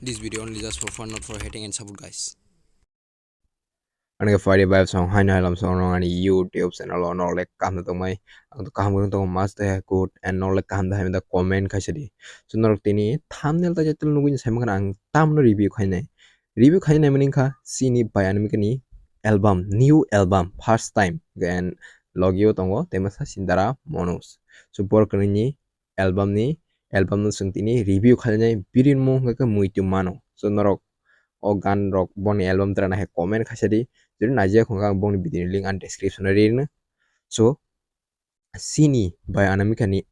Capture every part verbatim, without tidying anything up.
This video only just for fun, not for hating and support, guys. Ani ke Friday vibes song hai nai lam song nong ani YouTube channel o norok le kaham tong mai. Ang to kaham gurung tong mas te good and norok le kaham da hai da comment khai sadi. So norok tini thumbnail ta title nugui sai mangkha ang tamno review khai nai. Review khai nai mani kha sini bai ani mikani album, new album, first time. Then logio tongo tema sa Sindara Manoj. So bor kani album ni, album no chwng tini review khainai biri ni mung hwnkhe Muitu Mano. So norok o gan rok boni album tara nahai comment khaisa di, jodi naijak hwnkhe ang boni video ni link ani description o ri rwno. So sini bai Anamika ni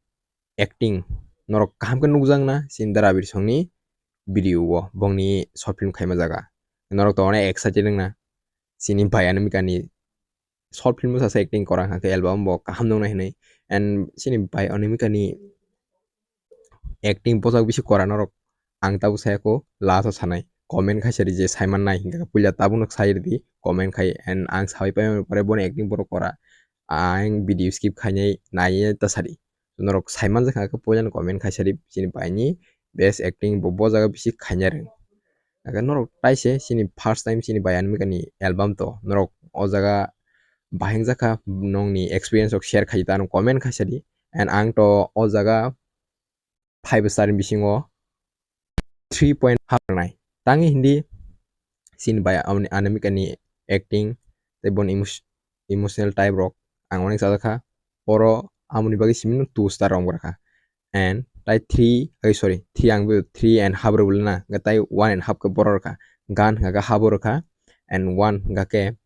acting norok kaham khe nukjak na sini Dara Birsong ni video o bongni short film khaima jaga norok to onek excited wngna sini bai Anamika ni short film o sasa acting kora hwnkhe album bo kaham nuknai hinwi and sini bai Anamika ni acting bwsajak bisi kora norok ang tabuk sayako last o sanai comment khaisa di je saimannai hinkhe puila tabukno sai rwdi comment khai and ang sawi paimani pore boni acting borok kora ang video skip khainai naiya ta sadi norok saimanjak hwnkhe puilano comment khaisa di chini baini best acting bo bo jaga bisi khaina rwng. Norok taise chini first time chini bai Anamika ni album to norok o jaga baheng jakha nongni experience rok share khai ta ano comment khaisa di and ang to o jaga five star ni bisingo three point half nai tangi hindi chini bai Anamika ni acting tei boni emotional type rok ang onek chajakha oro amoni bagwi simino two star rok wngkha and tai three ai sorry three ang three and half rok na tai one and half khe borok rwkha gan hwnkha khe half o rwkha and one hwnkha khe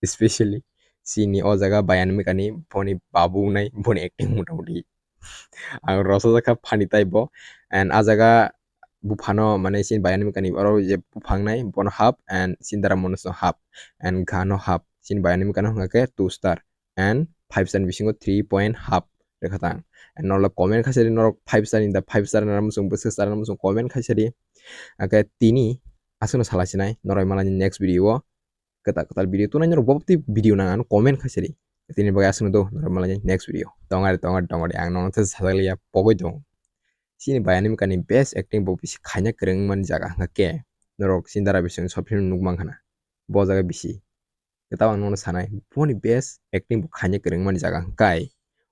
especially chini o jaga bai Anamika ni boni babu wngnai boni acting motamuti ang rosajak kha phani tai bo and a jaga buphano mane chini bai Anamika ni oro je bupha wngnai bono half and Sindara Manoj no half and gano half chini bai Anamika no hwnkha khe two star and five star ni bisingo three point half rwkha tang and norok comment khaisa di norok five star ni da five star na muchung bwswk star na muchung comment khaisa di hwnkhe tini aswkno salai sinai norok malani next video o kwtal kwtal video tunai norok bo tei video nang ano comment khaisa di tini bagwi aswkno do norok malani next video tongari tongari tongari ang nono sajak liya pogwi tongo chini bai Anamika ni best acting bo bisi khaina kwrwng mani jaga hwnkha khe norok Sindara Birsong short film nukmankha na bo jaga bisi kwtal ang nono sanai boni best acting bo khaina kwrwng mani jaga hwnkhe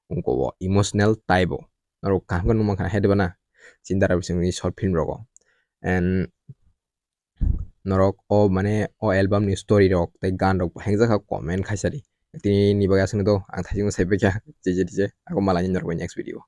wngko o emotional type o norok kaham khe nukmankha na hai diba na Sindara Birsong ni short film rogo and norok o mane o album ni story rok tei gan rok bo hengjakha comment khaisa di tini ni bagwi aswkno do ang thaisingno saipaikha je je ako malani norok bai next video.